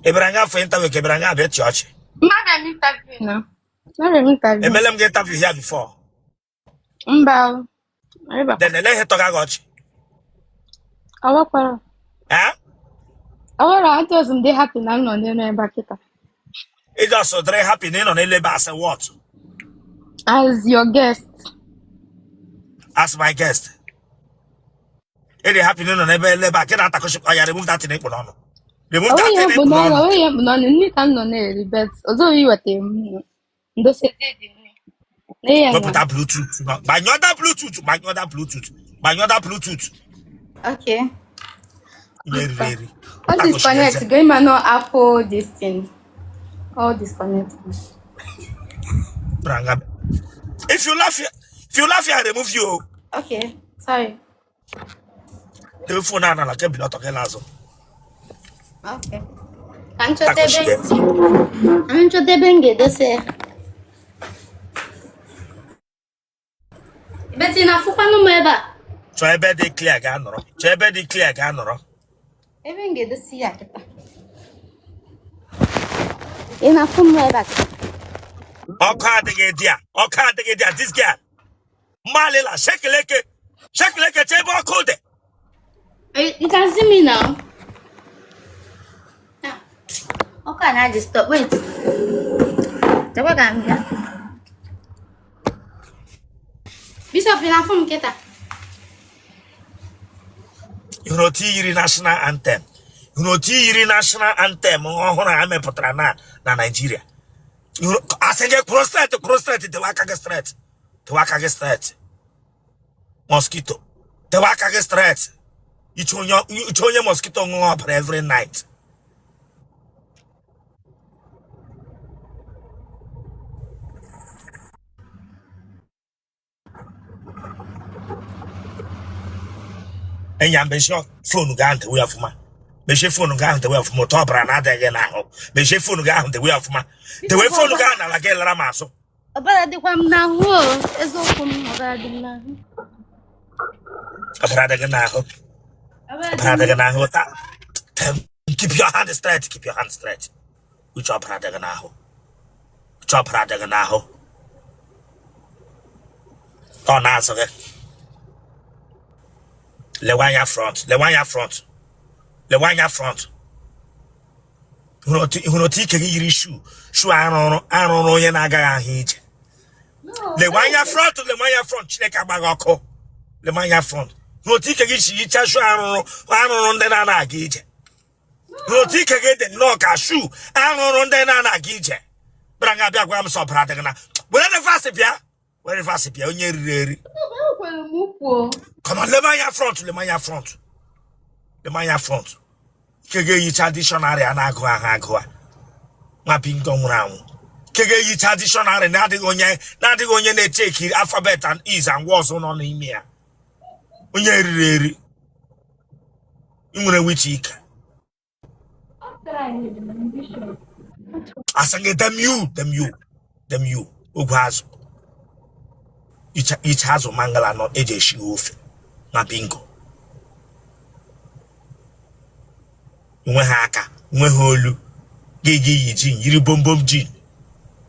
Ị bịara nga for interview ka ị bịara nga abịa chị ọchị? Mmadụ m interview na. Mmadụ m interview. Emele m gị interview here before? Mba o. Arịbakwa. Then ele ihe tọga gị ọchị? Ọwakwara. Eh? Ọwara adịghịzị m dị happy na m nọ n'elu ebe a kịta. Ị just dịrị happy na ị nọ n'elu ebe as what? As your guest. As my guest. Ị dị happy na ị nọ n'ebe elu ebe a ka ị na-atakọchi ya. Remove that thing ị kpụ n'ọnụ. Remove that Onweghị thing mkpu ị kpụ n'ọnụ, n'ọnụ. onweghị mkpu n'ọnụ, nri ka m nọ na-eri, but ọzọ iweta m ndosa eze dị nri. N'ihi na Wepụta Bluetooth. Gbanyụọ that Bluetooth. Gbanyụọ that Bluetooth. Gbanyụọ that Bluetooth. Okay. Ihe eriri eri. All Takọchi disconnect, eze. go ma no Apple this thing. All disconnect. Branga. If you laugh here, if you laugh here, I remove you. Okay, sorry. Debe phone a n'ala ka ebili ọtọ gị n'azụ. Okay. Ka m chọta Takọchi ebe eze. ka m chọta ebe m ga-edosa ya. But ị na-afụkwanụ m ebe a? Chọọ ebe dị clear ga nọrọ. Chọọ ebe dị clear ga nọrọ. Ebe m ga-edosi ya kịta. Ị na-afụ m ebe a kịta? Ọkụ adịghị dị a. Ọkụ adịghị dị a. This girl. Mgbalịla shekeleke. Shekeleke chọọ ebe ọkụ dị. You can see me now. Ah, ọkụ a na-adisturb. Wait. Chekwa ka m bịa. Bishop, ị na-afụ m kịta? Ị hụrụ otu i yiri national anthem? Ị hụrụ otu i yiri national anthem ọhụrụ a mepụtara na Naịjirịa? Asị gị kwụrụ straight, kwụrụ straight, dewe aka gị straight, dewe aka gị straight. Mosquito, dewe aka gị straight. Iche onye mosquito ṅụọ ọbara every night. Enya mechie phone gị ahụ dewe ya ọfụma. Mechie phone gị ahụ dewe ọfụma. Ụtọ ọbara na-adịghị n'ahụ. Mechie phone gị ahụ dewe ọfụma. Dewe phone gị ahụ n'ala gị lara m azụ. Ọbara dịkwa m n'ahụ o, eziokwu m, ọbara dị m n'ahụ. Ọbara adịghị n'ahụ. Ọbara Ọbara dị m adịghị n'ahụ. Ta keep your hand straight, keep your hand straight. Uche, ọbara adịghị n'ahụ. Uche, ọbara adịghị n'ahụ. Ọ na-azụ gị. Lewe anya front, lewe anya front, lewe anya front. Hụrụ otu ike gị yiri shoe shoe arụrụ onye na-agaghị ahụ ije. Lewe anya front, lewe anya front. Chineke agbaghị ọkụ. Lewe anya front. Hụrụ otu ike gị si yicha shoe arụrụ ndị na-ana aga ije. Hụrụ otu ike gị dị nnọọ ka shoe arụrụ ndị na-ana aga ije. Bịara nga bịa gwa m sọ ọbara adịghị na. Were reverse bịa, were reverse bịa, onye riri eri. Ekwere m ukwu. Come on, lebe anya front, lebe anya front, lebe anya front. Ike ga-eyicha dictionary a na-agụ ahụ agụ a nwa bingo nwụrụ anwụ. Ike ga-eyicha dictionary na-adịghị onye na-echeki alphabet and is and was nọ n'ime ya. Onye riri eri. Ị nwere wichi ike. Asị gị damn you, damn you, damn you. Ogwe azụ iche azụ mangala nọ eji esi ofe na bingo. Nwe ha aka, nwe ha olu gị gị yi jean yiri bombom jean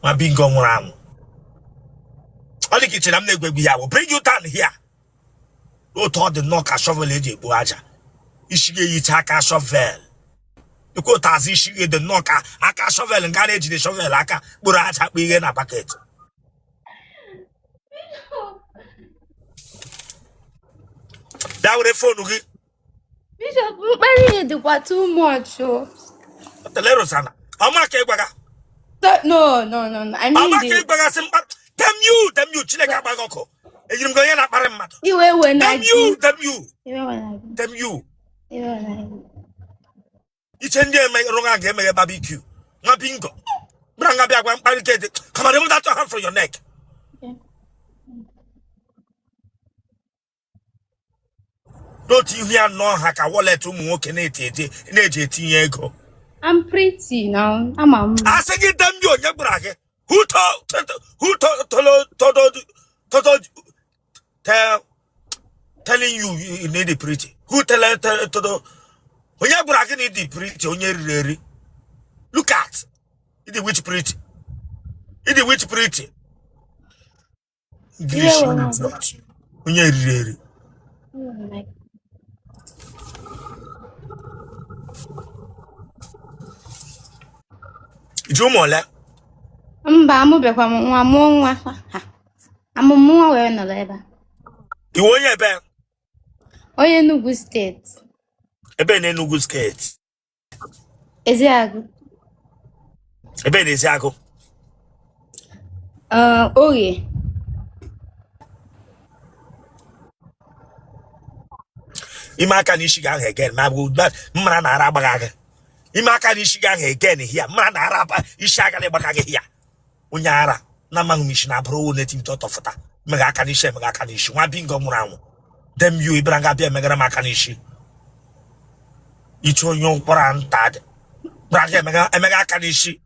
nwa bingo nwụrụ anwụ. Ọ dị ka ichere m na-egwu egwu ya bụ bring you down here. Otu ọ dị nnọọ ka shovel eji ekpo aja. Isi ga-eyicha aka shovel. Dịkwa otu azụ isi gị dị nnọọ ka aka shovel nga na-ejide shovel aka kpụrụ aja kpụ ihe na bucket. Bịa were phone gị. Bishop, mkparị ihe dịkwa too much o. Telerosana ọma ka ịgwaga. No, no, no, no. I mean Ọma ka the ịgwagasị mkpa. Damn you, damn you. Chineke agbaghị ọkụ. Ejiri m gị onye na-akparị mmadụ. Iwe we na Damn you, damn you, Iwe we na gị. damn you. Iwe we na gị. Iche ndị rụga ga-emeghe barbecue nwa bingo. Bịara nga bịa gwa mkparị ike dị. Come on, remove that your hand from your neck. Okay. N'otu ihu ya nnọọ ha ka wallet ụmụ nwoke na-eti eti na-eji etinye ego. I'm pretty now. Ama m. Asị gị damn you. Onye gwara gị? Who told, who told, told, told, tell, telling you you need pretty? Who tell, tell, told? Onye gwara gị na ịdị pretty? Onye riri eri. Ịdị which pretty? Ịdị which pretty? Iwe English were m. idiot. Onye eriri eri. Iji ụmụ ole? Mba, amụbekwa m nwa, mụọ nwa. Ha. Amụmụ nwa wee nọrọ ebe a. Ị wụ onye ebe? Onye Enugu steeti. Ebe na Enugu steeti? Eziagụ. Ebe na Eziagụ? Oye. Ime aka n'isi gị ahụ again, ma bụ mmara na ara agbagha gị. Ime aka n'isi gị ahụ again here, mmara na ara isi agaghị ịgbaka gị here. Onye ara na amaghị m isi na abụrụ owu native doctor fụta emega aka n'isi, emega aka n'isi nwa bingo nwụrụ anwụ damn you. Ịbịara nga bịa emegara m aka n'isi iche onye ụkwara nta dị bịara nga emega emega aka n'isi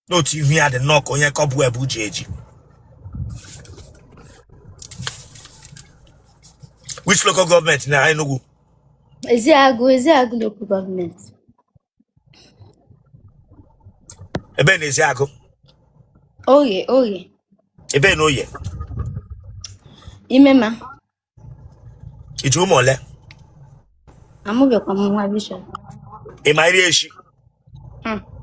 n'otu ihu ya dị nnọọ ka onye cobweb ji eji. Which local government na Enugu? Eziagụ, Eziagụ local government. Ebe na Eziagụ? Oye, Oye. Ebe na Oye? Imema. Iji ụmụ ole? Amụbekwa m nwa, Bishop. Ị ma iri eshi?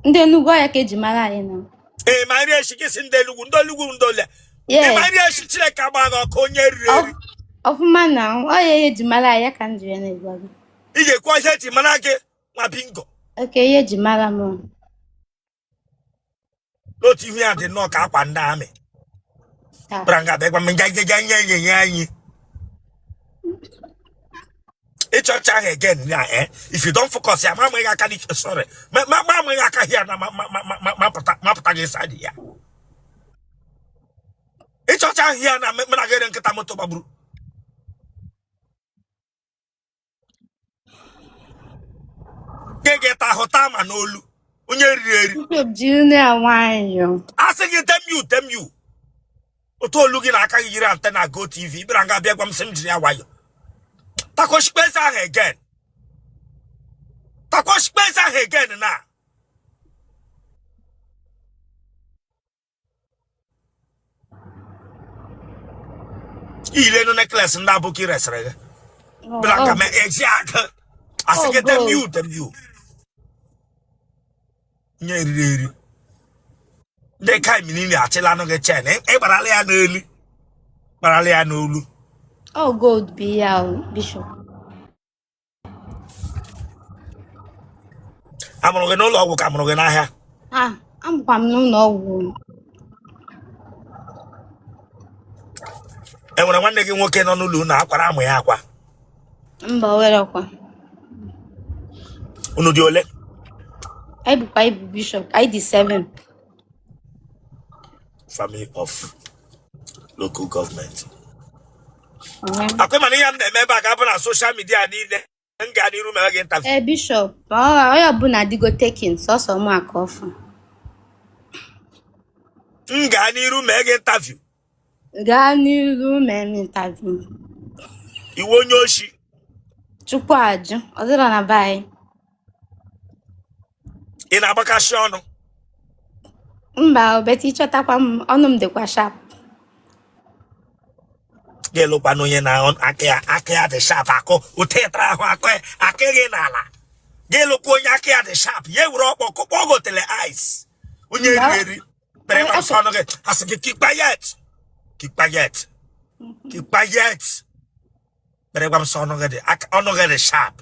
Ndị Enugu ọya ka eji mara anyị na. Ị ma iri eshi? Gị si ndị Enugu, ndị Enugu, ndị ole? Ị ma iri eshi? Chineke agba gị ọkụ, onye riri eri. Ọfụma na ọya ihe eji mara anyị ya ka m jiri ya na-egwa gị. Ị ga-ekwu ihe eji mara gị, nwa bingo. Okay, ihe eji mara m. N'otu ihu ya dị nnọọ ka akwa ndị army. Bịara nga bịa gwa m nga nga nye nye nye anyị ịchọcha ahụ again na eh if you don't focus ya ma amaghị aka n'ike, sorry, ma amaghị aka here na ma pụta gị side ya ịchọcha ahụ ya na mena gị nkịta moto gbagburu gị ga-eta ahụ taa ma n'olu onye riri eri. Bishop, jiri ya nwayọọ. Asị gị damn you, damn you. Otu olu gị na aka gị yiri antenna GOtv. Bịara nga bịa gwa m sị m jiri ya nwayọ. Takwashikwa eze ahụ again, takwashikwa eze ahụ again na iyile nụ necklace ndị abụkị resịrị gị. Bịara nga ma eji aka asị gị damn you, damn you, nye eriri eri. Ndị ka niile achịla anụ gị chen ị gbarala ya n'elu, gbarala ya n'olu. Oh, gold bụ ya o, Bishop. Amụrụ gị n'ụlọ ọgwụ ka amụrụ gị n'ahịa? Ah, amụkwa m n'ụlọ ọgwụ. E nwere nwanne gị nwoke nọ n'ụlọ unu akwara amụ ya akwa? Mba, o nwerekwa. Unu dị ole? Anyị bụkwa ibu, Bishop. Anyị dị seven. Family of local government. Akwa mana ihe m na-eme ebe a ga-abụ na social media niile m gaa n'iru mere gị interview. Ee, Bishop, onye ọbụla adịgo taken, sọsọ mụ aka ọfụ. M gaa n'iru mee gị interview. Gaa n'iru mee m interview. Ị wụ onye oshi? Chukwu ajụ, ọ dịrọ na be anyị. Ị na-agbakasị ọnụ? Mba, but ịchọtakwa m, ọnụ m dịkwa sharp. Ga-elụkwana onye na aka ya dị sharp, akụ otetara ahụ akụ aka gị n'ala. Ga-elụkwa onye aka ya dị sharp, ya ewere ọkpọ kụkpọ gotele ice, onye Mba. eriri eri pere ma nsọ ọnụ gị asị gị keep quiet, keep quiet, keep quiet. Kpere gwa m sọ ọnụ gị dị ọnụ gị dị sharp.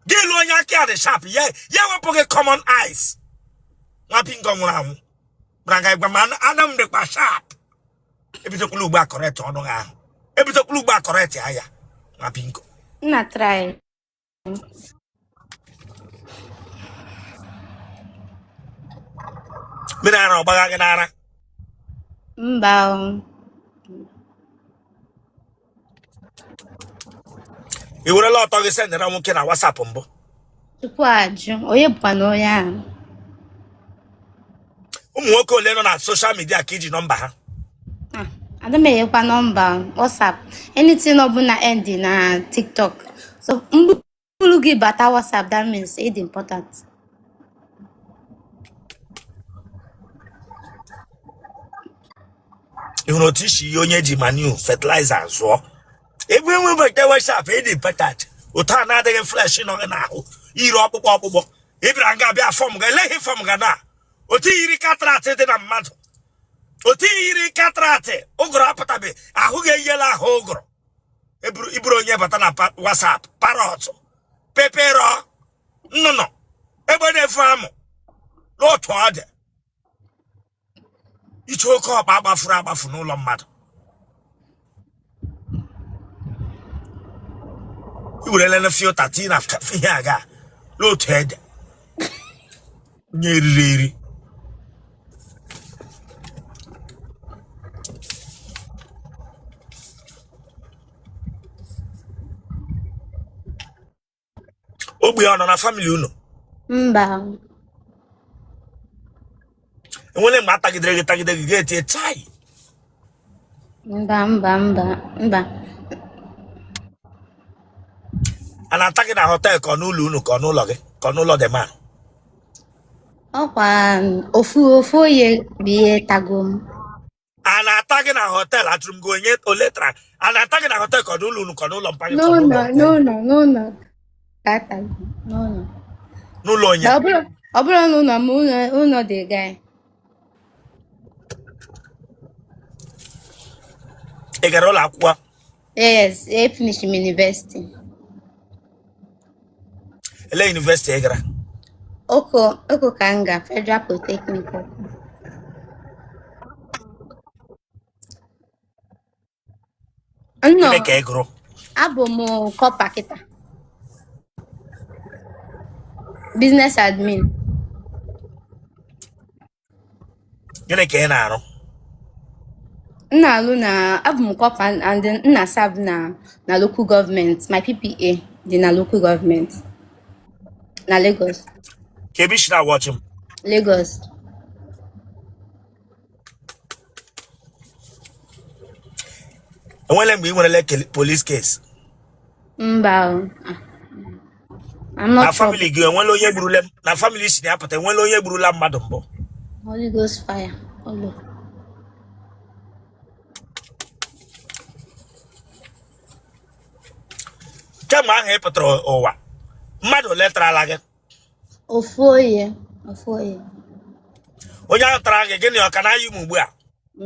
Gị lụ onye aka ya dị sharp, ya wepụ gị common ice, nwa bingo nwụrụ anwụ. Gbara nga gwa m anụ m dịkwa sharp. Ebidokwala ugbu a correct ọnụ gị ahụ, ebidokwala ugbu a correct ya, nwa bingo. Nna, try. Mmiri ara ọgbagha gị n'ara? Mba o. Ị werela ọtọ gị sendara nwoke na WhatsApp mbụ? Tupu ajụ, onye bụkwa na onye ahụ? Ụmụ nwoke ole nọ na social media ka iji nọmba ha? Ah, ada m enyekwa nọmba WhatsApp, anything ọbụla end na TikTok. So mkpụrụ gị bata WhatsApp, that means it important. Ị hụrụ otu isi ihe onye ji manure fertilizer zụọ ebe enwebata WhatsApp ịdị important otu a na-adịghị flesh nọ gị n'ahụ yiri ọkpụkpọ ọkpụkpọ ị bịara nga bịa form ga eleghị form ga na otu yiri cataract dị na mmadụ otu yiri cataract ụgụrụ apụtabe ahụ ga-eyela ahụ ụgụrụ iburu onye bata na WhatsApp parrot pepero nnụnụ egbe na-efu amụ n'otu ọ dị iche oke ọkpa agbafuru agbafu n'ụlọ mmadụ i werele filter tii na ihe aga n'otu ede onye eriri eri ogbi ọ nọ na family unu? Mba. Enwere mgbe a tagidere gị tagide gị ga-etie chai? Mba, mba, mba, mba. A na-ata gị na hotel ka ọ n'ụlọ unu ka ọ n'ụlọ gị ka ọ n'ụlọ the man? Ọkwa ofu ofu onye bụ ihe tago m. A na-ata gị na hotel? Ajụrụ m gị onye ole tara. A na-ata gị na hotel ka ọ n'ụlọ unu ka ọ n'ụlọ mpa gị ka ọ N'ụlọ, n'ụlọ n'ụlọ, n'ụlọ ka a tago n'ụlọ. N'ụlọ onye? Na ọ bụrụ n'ụlọ m, ụlọ ụlọ dị guy. Ị gara ụlọ akwụkwọ? Yes, I finish m university. Ele university ị gara? Oko, Oko ka m ga, Federal Polytechnic Oko. Nnọọ, Gịnị ka ị gụrụ? Abụ m corper kịta. Business admin. Gịnị ka ị na-arụ? M na-alụ na abụ m corper and m na-serve na local government. My PPA dị na local government na Lagos. Ka ebe i si na-watch m? Lagos. Enwele mgbe ị nwerele police case? Mba o. Ah, I'm Na not trouble. family gị, enwele onye gburule? Na family si na ya pụta, enwele onye gburula mmadụ mbụ? Holy Ghost fire. Olo. Kemgbe ahụ ị pụtara ụwa, mmadụ ole tarala gị? Ofu onye. Ofu onye. Onye ahụ tara gị, gịnị ọ ka na-ayị m ugbu a?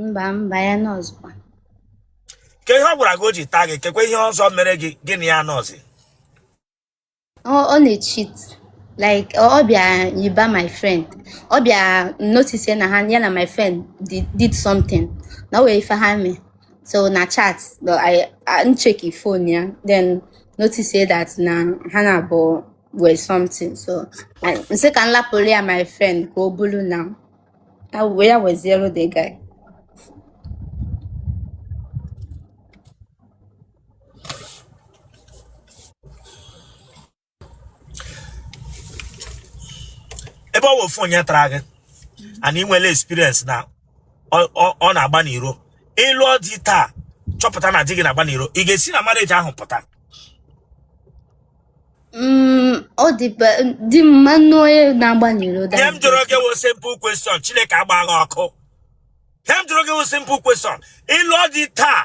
Mba, mba, ya nọzụkwa. Ke ihe ọ gwara gị o ji taa gị? Kekwe ihe ọzọ mere gị, gịnị ya nọzi? Ọ na-echeat. Like ọ bịa yiba my friend. Ọ bịa notice na ha ya na my friend did something. Na o wee ife ha mee. So na chat, but I check phone ya, then notice that na ha na abụọ were something. So m sị ka m lapụrụ ya my friend ka o bulu na ya wezielu the guy. Ebe ọ bụ ofu onye tara gị and ị nwere experience na ọ na-agba n'iro, ị lụọ di taa chọpụta na di gị na-agba n'iro, ị ga-esi na marriage ahụ pụta? Ọ dị di m ma nụ onye na-agba n'iro. Ihe m jụrụ gị wụ simple question. Chineke agba gị ọkụ. Ihe m jụrụ gị wụ simple question. Ị lụọ di taa,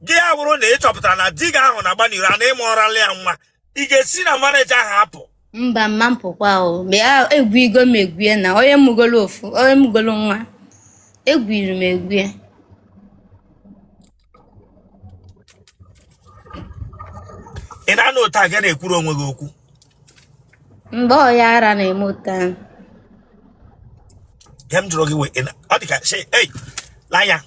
gị ya wụrụ na ị chọpụtara na di gị ahụ na-agba n'iro na ị mụọrala ya nwa, ị ga-esi na marriage ahụ apụ? Mba, mma mpụkwa o. Mgbe a egwu igo m egwue na onye mugolo ofu onye mugolo nwa egwuru m egwue. Ị na-anụ otu a ga na-ekwuru onwe gị okwu? Mgbe ọ ya ara na-eme otu ahụ. Ihe m jụrụ gị wee ọ dị ka sị ei lanya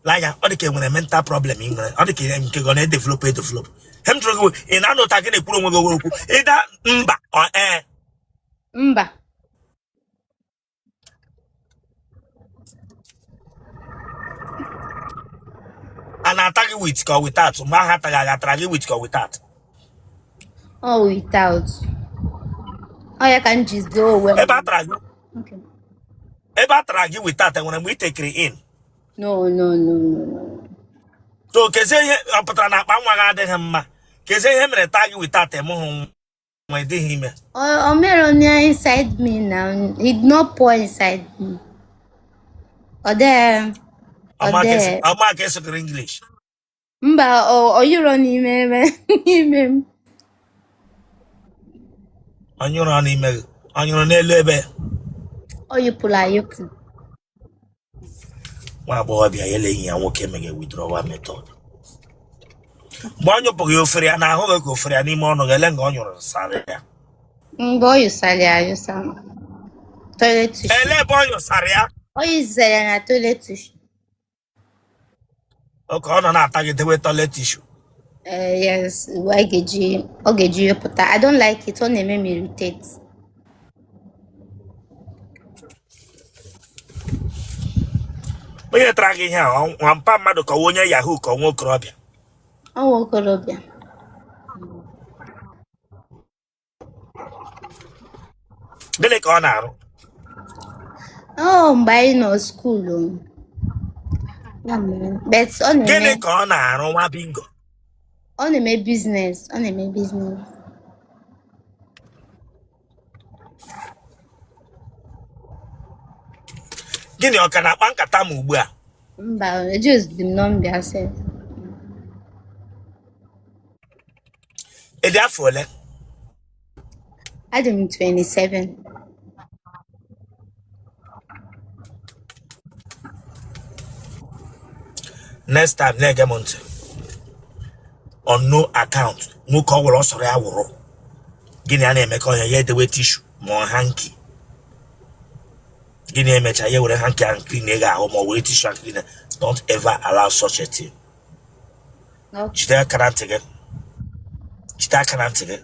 lanya, ọ dị ka enwere mental problem ị nwere, ọ dị ka ihe nke gị ọ na-edevelop edevelop. Ihe m jụrụ gị wee ị na-anụ otu a gị na-ekwuru onwe gị okwu, ịda mba ọ ee? Mba. A na-ata gị with ka ọ without? Mgbe ahụ ataghị agha tara gị with ka ọ without? Ọ without. Ọ ya ka m ji zoo onwe m. Ebe a tara gị Okay. Ebe a tara gị without, enwere mgbe ị tekiri in? No, no, no, no, no. So kezie ihe ọ pụtara na akpa nwa gị adịghị mma? Kezie ihe mere taa gị without, emụghị nwa, ị dịghị ime? O mere onye inside me now. He did not pour inside me. Ọ dịghị. Ọ dee. Ọma ka esokere English. Mba, ọ yụrọ n'ime eme n'ime m. Ọ nyụrụ n'ime gị, ọ nyụrụ n'elu ebe? Ọ yụpụrụ ayụpụ. Nwa agbọghọbịa ya enyi ya nwoke mege withdrawal method. Mgbe ọ nyụpụghị ofere ya n'ahụ gị ka ofere ya n'ime ọnụ gị, ele nga ọ nyụrụ sara ya? Mgbe ọ yụsara ya ayụsa. Toilet tissue. Ele ebe ọ nyụsara ya? Ọ yụsara ya na toilet tissue. Oke ọ nọ na-ata gị dewe toilet tissue. Yes, ọ ga-eji yụpụta. I don't like it. Ọ na-eme m irritate. Onye tara gị ihe a, nwa mpa mmadụ ka onye yahoo ka nwa okorobịa? Ọ nwa okorobịa. Gịnị ka ọ na-arụ? Ọ mgbe anyị nọ school. But ọ na-eme. Gịnị ka ọ na-arụ, nwa bingo? Ọ na-eme business. Ọ na-eme business. Gịnị ọ ka na-akpa nkata ma ugbu a? Mba, ejighịzi m nọmba ya sef. Ị dị afọ ole? Adị m 27. Next time, na-ege m ntị. On no account, nwoke ọ wụrụ ọ sọrọ ya wụrụ gịnị a na-emekọ ya, ya edewe tissue ma ọ hanky. Gịnị emecha ya were hanky ahụ clean gị ahụ ma ọ were tissue ahụ clean. Don't ever allow such a thing. Jide aka na ntị gị, jide aka na ntị gị.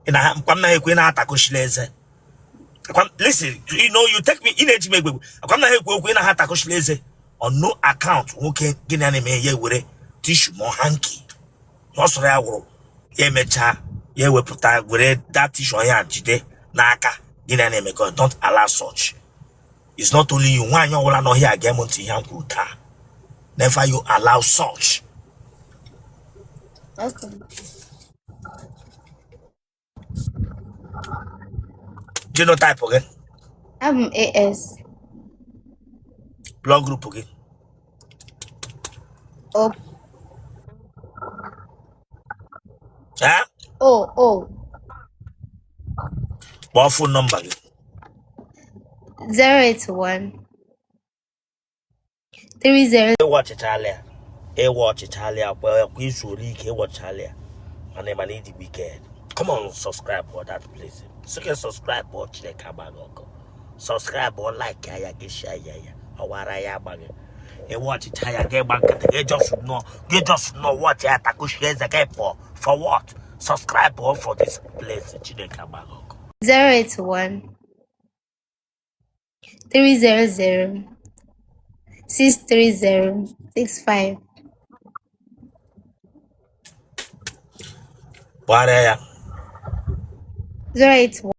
Ị na mkpa m naghị ekwe ị na-atakọchila eze. Listen, you know you take me, ị na-eji m egbe. Akwa m naghị ekwe okwu ị na-atakọchila eze. On no account, nwoke gịnị a na-eme ya were tissue ma ọ hanky, ọ sọrọ ya wụrụ, ya emechaa ya ewepụta were that tissue ya jide n'aka. Gịnị a na-emekọ? Don't allow such. It's not only you. Nwaanyị ọbụla nọ here gee m ntị ihe m kwuru taa. Never you allow such. Okay. Genotype gị? Abụ m AS. Blood group gị? O. Eh? O O. Kpọọ phone number gị. 081 30. Ịwọchịchala ya, ịwọchịchala ya kwa kwa izuola ike, ịwọchịchala ya, mana ị mana ịdị wicked. Come on, subscribe for that place. Sị subscribe ọ Chineke agbaghị ọkụ. Subscribe ọ, like ya, gị share ya, ya ọwara ya agbaghị. Ịwọchịcha ya, gị gba nkịtị, gị just nọ, gị just nọ watch ya, takushie eze gị pụọ. For what? Subscribe ọ for this place. Chineke agbaghị ọkụ. 081 300 630 65. Gbara ya. 081.